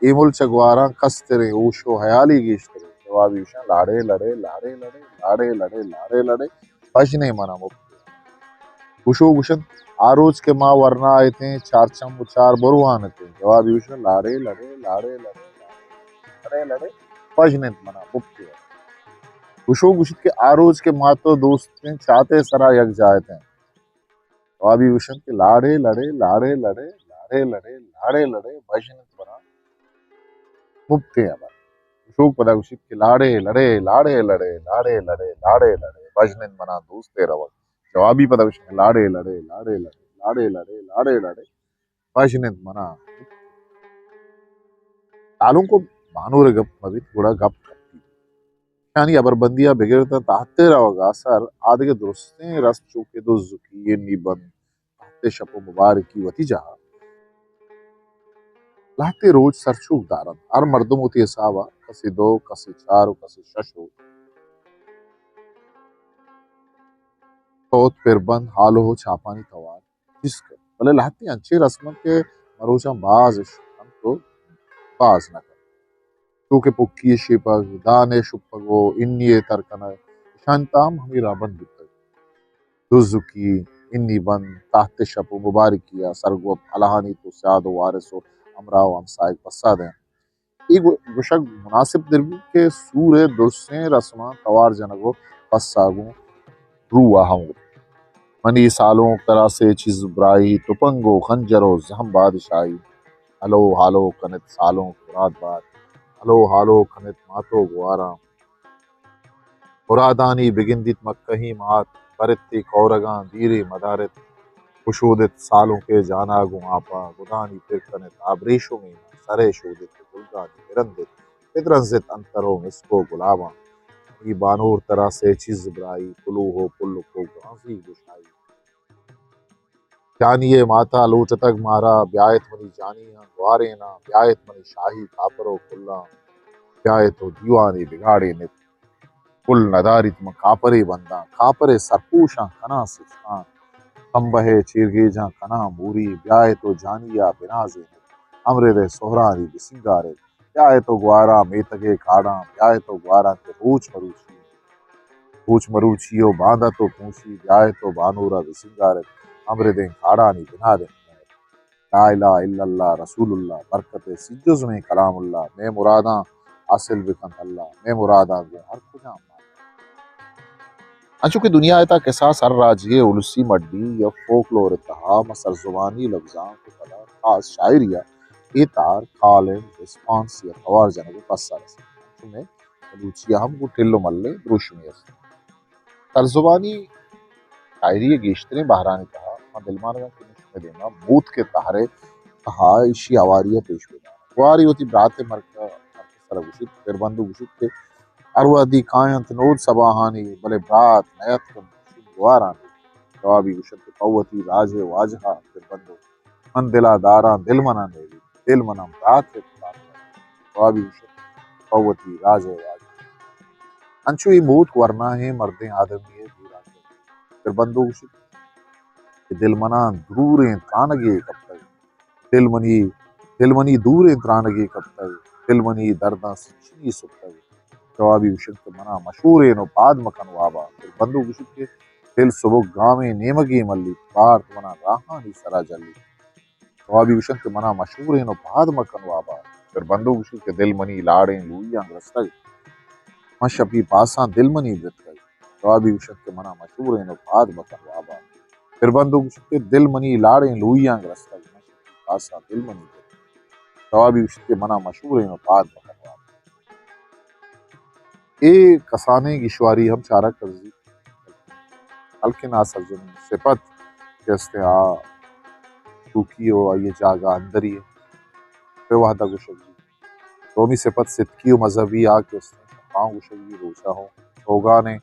اے ملچ ء گواراں کستریں، ہوش و حیالی گیشتریں۔ جوابی گوشاں، لاڑے لڑے، لاڑے لڑے، لاڑے لڑے، لاڑے لڑے، بژنیں منا مپتیں۔ گوشو گوشنت، آ روچ کہ ما ورنا اتیں، چار چم و چار بروان اتیں۔ جوابی گوشنت، لاڑے لڑے، لاڑے لڑے، لاڑے لڑے، بژن انت منا مپتے۔ گوشو گوشت کہ آ روچ کہ ما تو دوستیں چاتے سرا یک جا اتیں۔ وابی گوشنت کہ لاڑے لڑے، لاڑے لڑے، لاڑے لڑے، لاڑے لڑے، بژن انت منا مپتیں ہبر۔ اشوک پدا گوشیت کہ لاڑے لڑے، لاڑے لڑے، لاڑے لڑے، لاڑے لڑے، بژن انت منا دوستے روگ۔ جوابی پدا گوشیت کہ لاڑے لڑے، لاڑے لڑے، لاڑے لڑے، لاڑے لڑے، بژن انت منا۔ سالونکو بانور ء گپ مہ بیت، گڑا گپ کپیت۔ ایشانی ہبربندی ء بگر تاں تہت ء روگ ء سر آدگہ درستیں رسم چو کہ دزکی، انی بند، تہت ء شپ و مبارکی وتی جاہ ء۔ لہتے روچ سرچوک دارنت، ہر مردم وتی حساب ء، کسے دو، کسے چار و کسے شش روچ۔ توت، پربند، ہالو و چاپانی توار چست کن۔ بلے لہتے انچیں رسم انت کہ مروچاں باز اش کنت و باز نہ کنت۔ چو کہ پکی ء شیپگ، دان ء شپگ و انی ء تر کنگ، اشانی تام ہمے راہبند بوتگ۔ دزکی، انی بند، تہت ء شپ و مبارکی ء سرگوپ الہانی تو سیاد و وارث و ہمراہ و ہمساہگ پسہ دینت۔ اے گو-، گوشگ مناسب در بیت کہ سور ء درسیں رسماں توار جنگ و پسا گوں روح ء ہم گوں۔ منی سالونک ترا سے چیز برائی، تپنگ و خنجر و زہم بادشاہی۔ ہلو ہالو کنت سالونک مراد بات، ہلو ہالو کنت مات و گواراں۔ مرادانی بگندیت مکہیں مات، برت تئی کورگاں دیرے مدارت۔ بشودت سالونکے جانا گوں آپا، گدانی پر کنت آبریشمیں، سرے شودت گلگانی برندت، بدرنزت انتر و مسک و گلاباں۔ منی بانور ترا سے چیز برائی، کلوہ و پل و کوگانزی گشائی۔ جانی ء ماتا لوٹتگ مارا، بیایت منی جانیاں گواریناں، بیایت منی شاہی کاپر و کلاں، بیایت و دیوانے بگاڑینت۔ کل نداریت من کاپرے بنداں، کاپرے سرپوشاں کناں سچکاں۔ تمبہ ء چیرگیجاں کناں موری، بیایت و جانی ء بنازینت، امرد ء سہرانی بسنگارت۔ بیایت و گواراں میتگے کاڑاں، بیایت و گواراں کہ روچ مروچی، روچ مروچی و باندات و پونسی، بیایت و بانورا بسنگارت، امردیں کاڑانی بنادینت۔ لا الہ الا اللہ رسول اللہ برکت ء سی جزمیں کلام اللہ، مئے مراداں حاصل بکنت اللہ، مئے مراداں گوں ہر کجام مات۔ انچو کہ دنیا ء تہا کساس ہر راجے ء السی مڈی یا فوکلور ء تہا ماں سرزبانی لبزانک ء پدا خاص شاعری ء اے تہار کال اینڈ ریسپانس یا توار جنگ ء پسہ رسینت۔ انچو مئے بلوچی ء ہم گوں ٹل و مل ء دروشمے است۔ سرزبانی شاعری ء گیشتریں بہرانی تہا ما دلمانگاں کہ شمئے دیما موتک ء تہر ء تہا ایشی ہواری ء پیش بداراں۔ گواری وتی برات ء مرگ ء مرگ ء سرا گوشیت، پربندو گوشیت کہ ہر وہدی کاینت نود سباہانی، بلے برات نیاتک انت شنگ گوارانی۔ جوابی گوشنت کہ پہ وتی راج ء واجہ ء پربندو من دل ء داراں، دل من ء نیلی، دل من ء برات ء برات۔ جوابی گوشنت پہ وتی راج ء واجہ۔ انچو اے موتک ورناہیں مردیں آدمی ء دوران جت۔ پربندو گوشیت کہ دل من ء دوریں ترانگے کپتگ۔ دل منی، دل منی دوریں ترانگے کپتگ، دل منی درداں سچنی سپتگ۔ جوابی گوشنت کہ منا مشورین و پاد مکن وابا۔ پربندو گوشیت کہ دل سبک گامیں نیمگے ملیت، بارت منا راہانی سرا جلیت۔ جوابی گوشنت کہ منا مشورین و پاد مکن وابا۔ پربندو گوشیت کہ دل منی لاڑیں لوئیاں گرستگ، من شپی پاساں دل منی برتکگ۔ جوابی گوشت کہ منا مشورین و پاد مکن وابا۔ پربندو گوشت کہ دل منی لاڑیں لوئیاں گرستگ، من شپی پاساں دل منی برتکگ۔ جوابی گوشت کہ منا مشورین و پاد مکن وابا۔ اے کسانیں گیشواری ہم چارگ کرزی، بلکن آ سرجمیں سپت کہ استیں آ توکی و آئی جاگہ اندری پہ وہدا گوشگ بیت۔ دومی سپت ستکی و مذہبی آ کہ استیں شپاں گوشگ بیت، روچا ہوں سوگان ایں،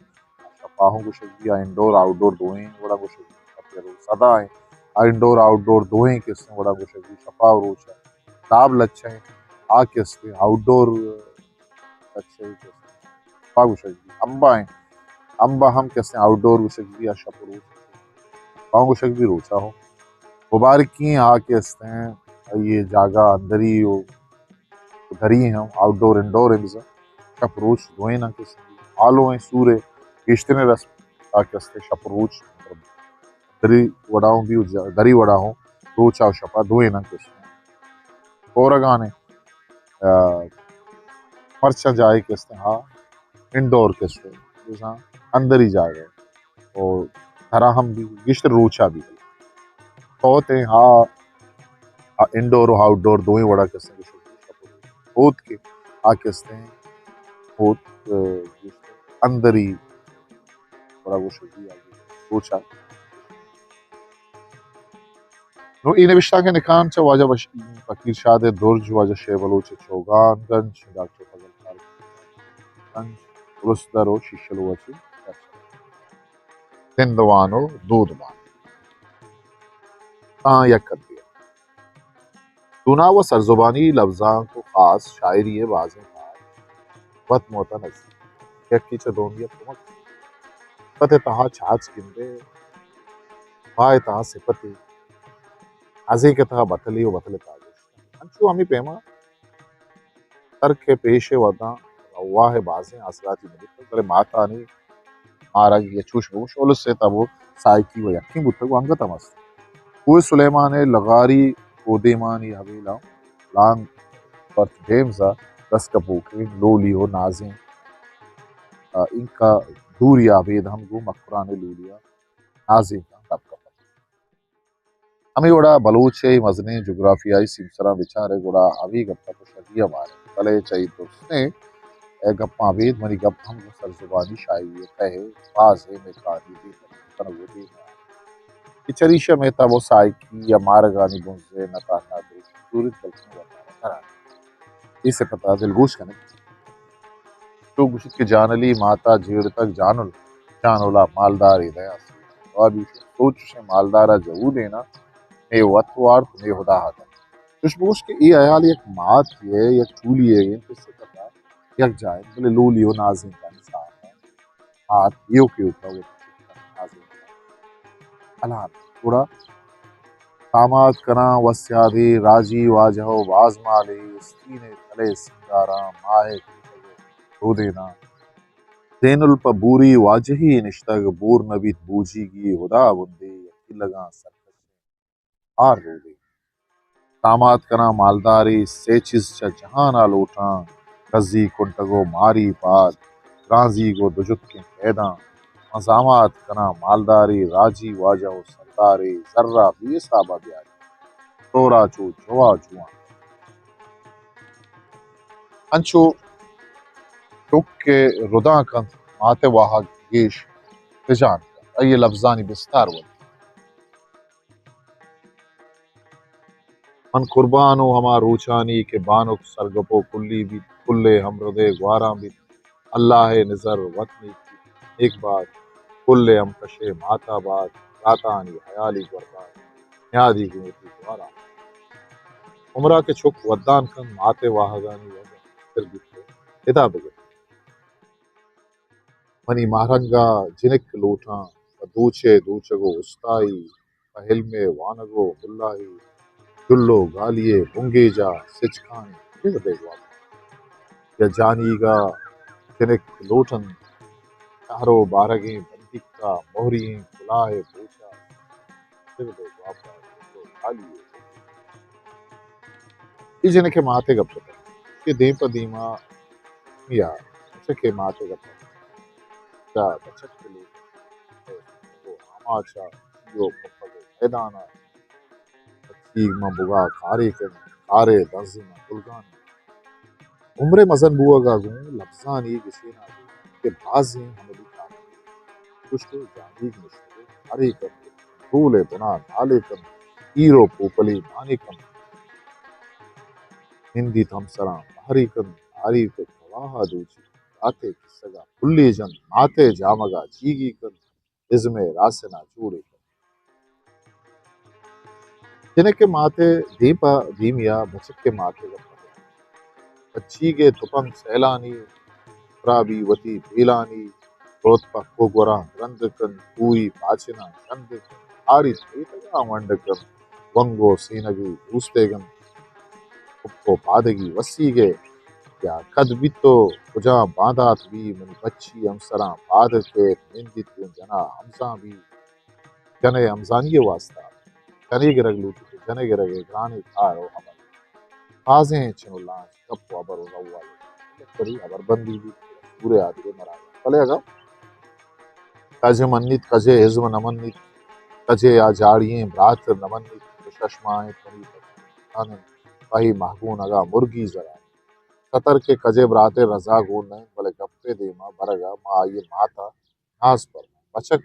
شپا ہوں گوشگ بیت، آ انڈور آؤٹ ڈور دوئیں وڑا گوشگ بیت، شپ ء روچ سدا ایں، آ انڈور آؤٹ ڈور دوئیں کہ استیں وڑا گوشگ بیت، شپا و روچا۔ داب لچہ ایں، آ کہ استیں آؤٹ ڈور لچہ ایں کہ استیں شپا گوشگ بیت، امبا ایں، امبا ہم کہ استیں آؤٹ ڈور گوشگ بیت، آ شپ و روچ شپاں گوشگ بیت، روچا ہوں۔ مبارکی ایں آ کہ استیں، آئی جاگہ اندری و دری ہم، آؤٹ ڈور انڈور ایں بزاں، شپ روچ دوئیناں کہ استیں۔ آلو ایں سور ء گیشتریں رسم آ کہ استیں شپ روچ، دری وڑا ہوں بیت و جا-، دری وڑا ہوں روچا و شپا دوئیناں کہ استیں۔ کورگان ایں، آ، مرچاں جاہے کہ استیں، ہا، انڈور کہ استیں، بزاں اندری جاگہ و درا ہم بیت، گیشتر روچا بیت۔ پوت ایں، ہا، ہا انڈور و آؤٹ ڈور دوئیں وڑا کہ استیں کہ شوش بوت کہ آ کہ استیں پوت، ء، اندری گڑا گوشگ بی آ روچا۔ نوں اے نبشتانک ء نکان چہ واجہ بش-، فقیر شاد ء درج، واجہ شے بلوچ ء چوگان گنج، ڈاکٹر فضل خان گنج، پلستر و شیشلو ء چہ درج۔ تندوان و دودمان۔ تاں یک ادبی۔ تونا و سرزبانی لبزانک و خاص شاعری ء بازیں پاہ وت موتا نزیک، یکے چہ دومی ء کمک، صفت ء تہا چاچ گندے، پاہ ء تہا صفتے، ازیک ء تہا بتلے و بتل ء تہا گوشت۔ انچو ہمے پیما ترک ء پیش ء وداں رواہ ء بازیں آسراتی نہ بیتگ، بلے ماتانی مارگ یا چوش بگوش الس ء تب و سائیکی و یکیں بوتگ و انگت ہم است۔ کوہ سلیمان ء لغاری کودیمانی حویلاں لانگ برتھ ڈیمز ء دست کپوکیں لولی و نازیں، ء، اینکا دوری ء ابید ہم گوں مکران ء لولی ء نازینکاں دپ کپت۔ ہمے وڑا بلوچ ء مزنیں جغرافیائی سیمسراں بچارئے گڑا ہمے گپ ء تو شری ء مارئے، بلے چہ اے درستیں ء گپاں ابید منی گپ ہم گوں سرزبانی شاعری ء تہ ء باز اہم ء کاری دیم کنگ ء دیم ء کہ چریشی ء مئے تب ء سائیکی ء مارگانی بنز ء نہ تہنا دروشم زوریت بلکیں وتارا قرار اے سپت ء دلگوش کنگ۔ تو گوشیت کہ جانلی ماتا جیڑتگ جانل، جانلا مالدارے دیا سوچ۔ جوابی گوشیت، سوچ چشیں مالدارا جہو دینا، نے وت وارت، نے ہدا ہدن۔ چش بگوش کہ اے حیال یک ماتے ء، یک ٹولی ء انت، سپت ء یک جاہ انت، بلے لولی و نازینکانی ساہ ء مات ایوک ایوک ء وتی چکانی نازینکاں الان گڑا تامات کناں وسیادے راجی واجہ و بازمالے، استین ء تلئے سنگاراں ماہ ء کوٹگ ء رودیناں۔ زینل پہ بوری واجہی نشتگ، بور نہ بیت بوجیگی ہدا بندے، یکیلگاں سرکشیں ہار رودے۔ تامات کناں مالدارے، سے چیز چہ جہان ء لوٹاں، کزی کنٹگ و ماری پاد، گرانزیگ و دو جتکیں پیداں۔ من زامات کناں مالدارے، راجی واجہ و سردارے، زر ء بے حساب ء بیاری، تورا چو جوا جوان۔ انچو چک کہ رداں کنت، مات ء واہگ گیش پجان کنت۔ آئی ء لبزانی بستار ودی۔ من قربان و ہما روچانی کہ بانک سرگپ و کلی بیت، کل ء ہمرد ء گواراں بیت، اللہ ء نظر وت نیک بیت، نیک بات، کل ء ہمکش ء ماتا بات، براتانی حیالی گور بات، نیادی گوں وتی گواراں۔ عمرا کہ چک ودان کنت، مات ء واہگانی وزن مستر بیت ء ادا بگر۔ منی ماہرنگ ء جنک لوٹاں، پہ دوچ ء دوچگ و استائی، پہ علم ء وانگ و ملائی، جل و گالی ء بنگیج ء سچکانی بگدے واب۔ یا جانیگ ء جنک لوٹ انت، شہر و بارگیں بندیک ء مہری ایں کلاہ ء بوچ ء۔ اے جنک ء مات ء گپ ء کہ دیم پہ دیما یا بچک ء مات ء گپ ء یا بچک ء لوگ ء آماچ ء چیو کپگ ء میدان ء تیگ من بگا کارے کن، کارے دنزی من گلگانی۔ عمر ء مزن بوگ ء گوں لبزانی گسین ء کہ بازیں عملی کار۔ چوش کہ جانیگ نشتگ ء ہرے کن، ڈول ء بنا نالے کن، ایر و پوپلی مانے کن۔ نندیت ہمسراں بہری کن، آریت ء کواہ ء دوچی، برات ء کسگ ء پلی جنت، مات ء جامگ ء چیگی کن۔ ازم ء راسنا جوڑ ء کنت۔ جنک ء مات ء دیم پہ دیمی ء بچک ء مات ء گپ ء کنت۔ پچیگ ء تپنگ سیلانی، ترابی وتی بیلانی، روت پہ کوگوراں گرند کنت، کوئی پاچناں ژند کنت، آری تریتگاں ونڈ کنت، ونگ و سینگی دوستیگ انت۔ کپ و پادگی وسیگ ء یا کد بیت و کجام باندات بی، منی بچی ہمسراں پاد کیت، نندیت گوں جنا ہمزان بی۔ جن ء ہمزانی ء واستا جنے گرگ لوٹیت و جنے گرگ ء گرانیں کار و عمل۔ بازیں چنو لانچ گپ و ہبر و روال، مستری ہبر بندی بیت، پورے آدگہ مراگش۔ بلے اگاں کج منیت، کج ء ازم نہ منیت، کجے آ جاڑی ایں برات نہ منیت، تو شش ماہ ایں تنی پہ پہی مہگون اگاں مرگی زرا۔ ستر کہ کجے براتے رضا گون نہ انت، بلے گپے دیما برگا ما آئی ماتا ناز پرمائیں۔ بچک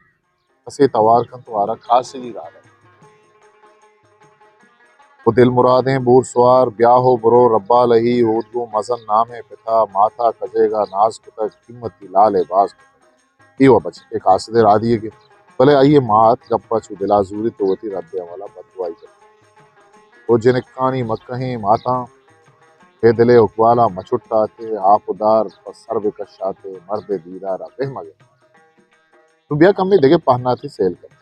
کسے توار کنت و آرا کاسگی راہ دنت۔ و دل مرادیں بور سوار، بیا ہو برو ربا لہی، اود گوں مزن نامیں پتا، ماتا کجیگا ناز کتگ، قیمتی لالے باز کتگ۔ اے و بچکے قاصدے رادیگے، بلے آئی مات گپا چو دلا زوریت و وتی رد عملا بددعائی کنت۔ او جنکانی مکہیں ماتاں، اے دلے اقبالا مچٹاتے، آپ و دار پہ سر بکشاتے، مرد دیدارا بہ مگے۔ تو بیا کمے دگہ پہناتے سیل کن۔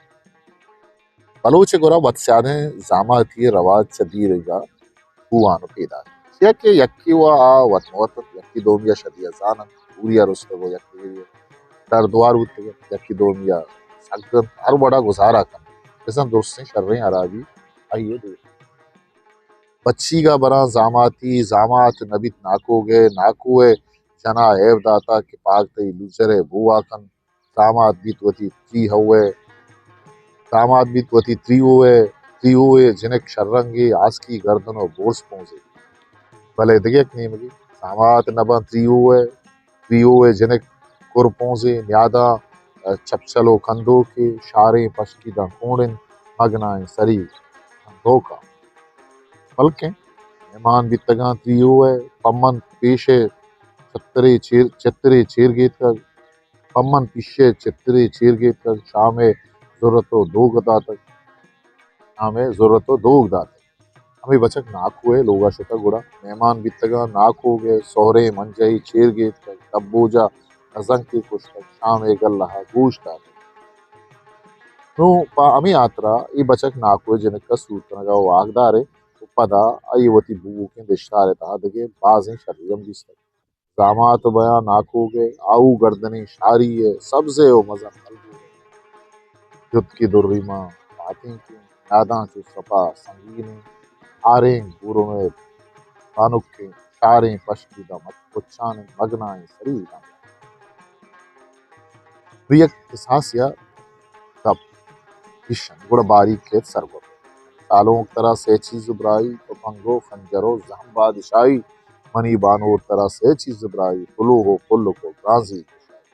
بلوچ گورا وت سیادیں زاماتی رواج چہ دیرگا بوان و پیداک۔ چیا کہ یکی و آ وت مہ وت انت، یکی دومی ء شدی ء زان انت، دوری ء رستگ و یک دگری ء در دوار بوتگ انت، یکی دومی ء سگ انت، ہر وڑا گزارا کنت۔ بزاں درستیں شریں ہرابی آئی ء دور۔ بچیگ ء براں زاماتی، زامات نہ بیت ناکوگ ء، ناکو ء جنا ایب داتا کہ پاگ تئی لوزر ء بوا کن۔ داماد بیت وتی تریہو ء، داماد بیت وتی تریہو ء، تریہو ء جنک شررنگے، آسکی گردن و بورس پونزے۔ بلے دگہ یک نیمگے، داماد نہ باں تریہو ء، تریہو ء جنک کر پونزے، نیاداں چپچل و کندوکے، شاریں پشکی داں کونڈ انت، مگنائیں سری دھوکا۔ بلکیں مہمان بیتگاں تریہو ء، پمن پیش ء چترے چیر، چترے چیر گیتکگ۔ پمن پیشے چترے چیر گیتکگ، شام ء زرت و دوگ داتگ۔ شام ء زرت و دوگ داتگ۔ ہمے بچک ناکو ء لوگ ء شتگ، گڑا مہمان بیتگاں، ناکوگ ء سہریں منجہی چیر گیتکگ، دبوجا نزنکے کشتگ، شام ء گلہ ء گوش داتگ۔ نوں پہ ہمے ہاترا اے بچک ناکو ء جنک ء سور کنگ ء واہگدار ء و پدا آئی ء وتی بووکیں دشتار ء تہا دگہ بازیں شری ہم دیستگ۔ زامات بیاں ناکوگ ء آہو گردنیں شاری ء سبزے و مزن ملگور ء جتکی دری ماں پاتینکیں، ناداں چو سپا سنگینیں، آریں گورم ء بانکیں، شاریں پشکی داں مچ پچانیں، مگنائیں سری داں۔ نوں یک کساسے ء گپ گیش انت، گڑا باریک کیت سرگوت۔ سالونک ترا سئے چیز برائی، تپنگ و خنجر و زہم بادشاہی، منی بانور ترا سئے چیز برائی، کلوہ و پلک و گرانزی کشائی۔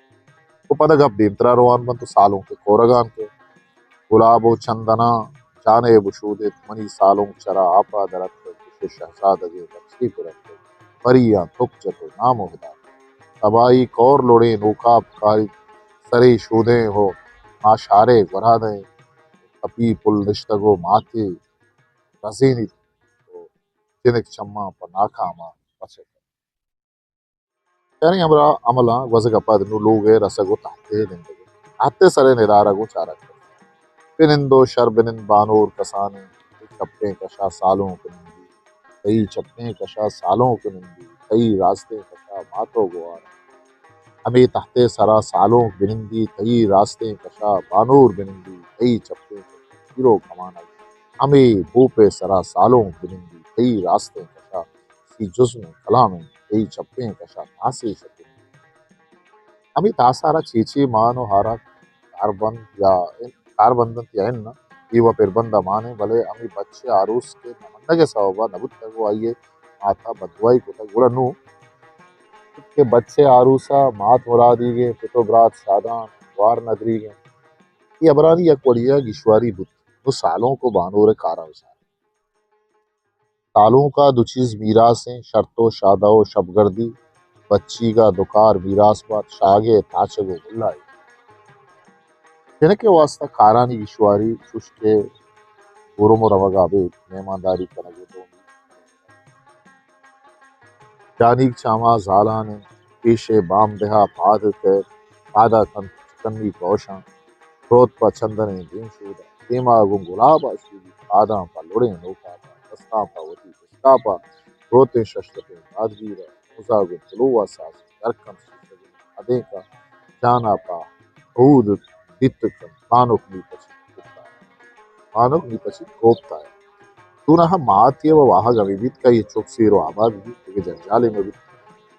و پدا گپ دیمترا روان بنت و سالونک ء کورگان کیت۔ گلاب و چندناں جانب و شودیت، منی سالونک چرا آپا در اتکگ، گوشے شہزادگیں بچے پر اتکگ، پریاں تک جت و نام و ہدات۔ تباہی کور لوڑیں نوکاپ کاری، سرے شودیں ہو ماشارے گورادیں، تپی پل نشتگ و ماتے رزینیت و جنک چماں پہ ناکاما پچ اتگ۔ شریں ہمراہ عملاں گوزگ ء پد نوں لوگ ء رسگ و تہتے نندگ ء، تہتے سرے ندارگ و چارگ کرت۔ بنند و شر بنند بانور کسانیں، تئی چپیں کشا سالونک نندی، تئی چپیں کشا سالونک نندی، تئی راستیں کشا مات و گوار۔ ہمے تہتے سرا سالونک بنندی، تئی راستیں کشا بانور بنندی، تئی چپیں کشا پیرو کمانگ۔ ہمے بوپ ء سرا سالونک بنندی، تئی راستیں کشا سی جزم کلام انت، تئی چپیں کشا تاسے شکل۔ ہمے تاسارا چیچے مان و ہارا کاربند یا کاربند انت یا انت، اے و پربند ء مان انت، بلے ہمے بچ ء آروس کہ نہ منگ ء سوب ء نہ بوتگ و آئی ء مات ء بددعائی کتگ، گڑا نوں کہ بچ ء آروس ء مات مرادیگ انت، پت و برات شادان گوار ندریگ انت۔ اے ہبرانی یک وڑی ء گیشواری بوت۔ نوں سالونک و بانور ء کاراں بچار۔ سالونک ء دو چیز میراث انت، شرط و شادہ و شبگردی۔ بچیگ ء دو کار میراث بات، شاگے، تاچگ و ملائی۔ جنک ء واستہ کارانی گیشواری چوش کہ گرم و روگ ء ابید مہمانداری کنگ و دومی جانیگ چہ ہما زالان انت، پیش ء بامدہ ء پاد ات ء پاد ء کنت چکنی کوشاں، روت پہ چندنیں دیم شود ء، دیما گوں گلاب ء شودی، پاداں پہ لڑیں نوکاپ ء، دستاں پہ وتی بشکاپ ء، روتیں ششتپیں بادگیر ء، موزا گوں کلوہ ء ساز در کنت شیشگیں ادینک ء، جان ء پہ ہود دیت کنت، بانک نی پچیت کوپتا ء۔ بانک نی پچیت کوپتا ء۔ چوناہا ماتی ء واہگ ہمے بیت کہ آئی ء چک سیر و آباد بیت، دگہ جنجالے مہ بیت،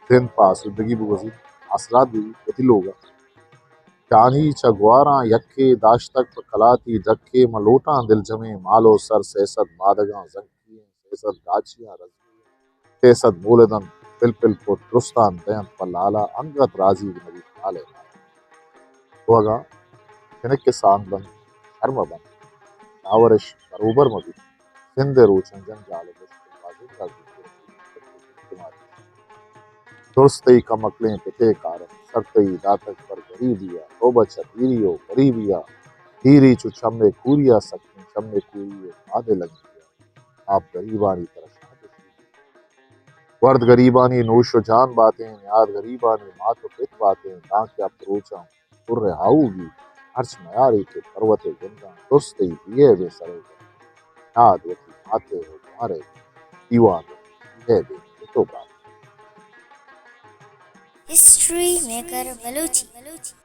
زند پہ آسودگی بگوزیت، آسرات بہ بیت، وتی لوگ ء۔ جانی چہ گواراں یکے داشتگ پہ کلاتی ڈکے، من لوٹاں دلجمیں مال و سر، سئے سد مادگاں زنکی ایں، سئے سد گاچیاں رزی ایں، سئے سد مولد انت، پلپل پٹ درستاں دئینت پہ لالا، انگت رازیگ نبیت لال ءِ مالا۔ تو اگاں چنک ءِ سانگ بنت، شر مہ بنت، ناورش بروبر مہ بیت۔ سندھ ءِ روچاں جنجال ءُ مشکل بازیں داگی درست تئی کمکلیں پت ءِ کار انت، سر تئی داتگ بر گریبی ءَ، توبہ چہ پیری ءُ گریبی ءَ، پیری چو چم ءِ کوری ءَ سکیں، چم ءِ کوری ءُ پاد ءِ لنگی ءَ، آپ گریبانی ترا شاد ءُ شیری۔ ورد گریبانی نوش ءُ جان باتیں، نیاد گریبانی مات ءُ پت باتیں، دانکہ ہپت روچاں پر ءِ ہاؤگی ہرچ میارے کہ پروت ءِ گنداں، درست تئی بی ءِ بے سر ءِ گنداں۔ ناد وتی مات ءِ ءُ گوار ءِ، دیوان وتی بی ءِ بے پت ءُ برات ءِ۔ History maker Balochi.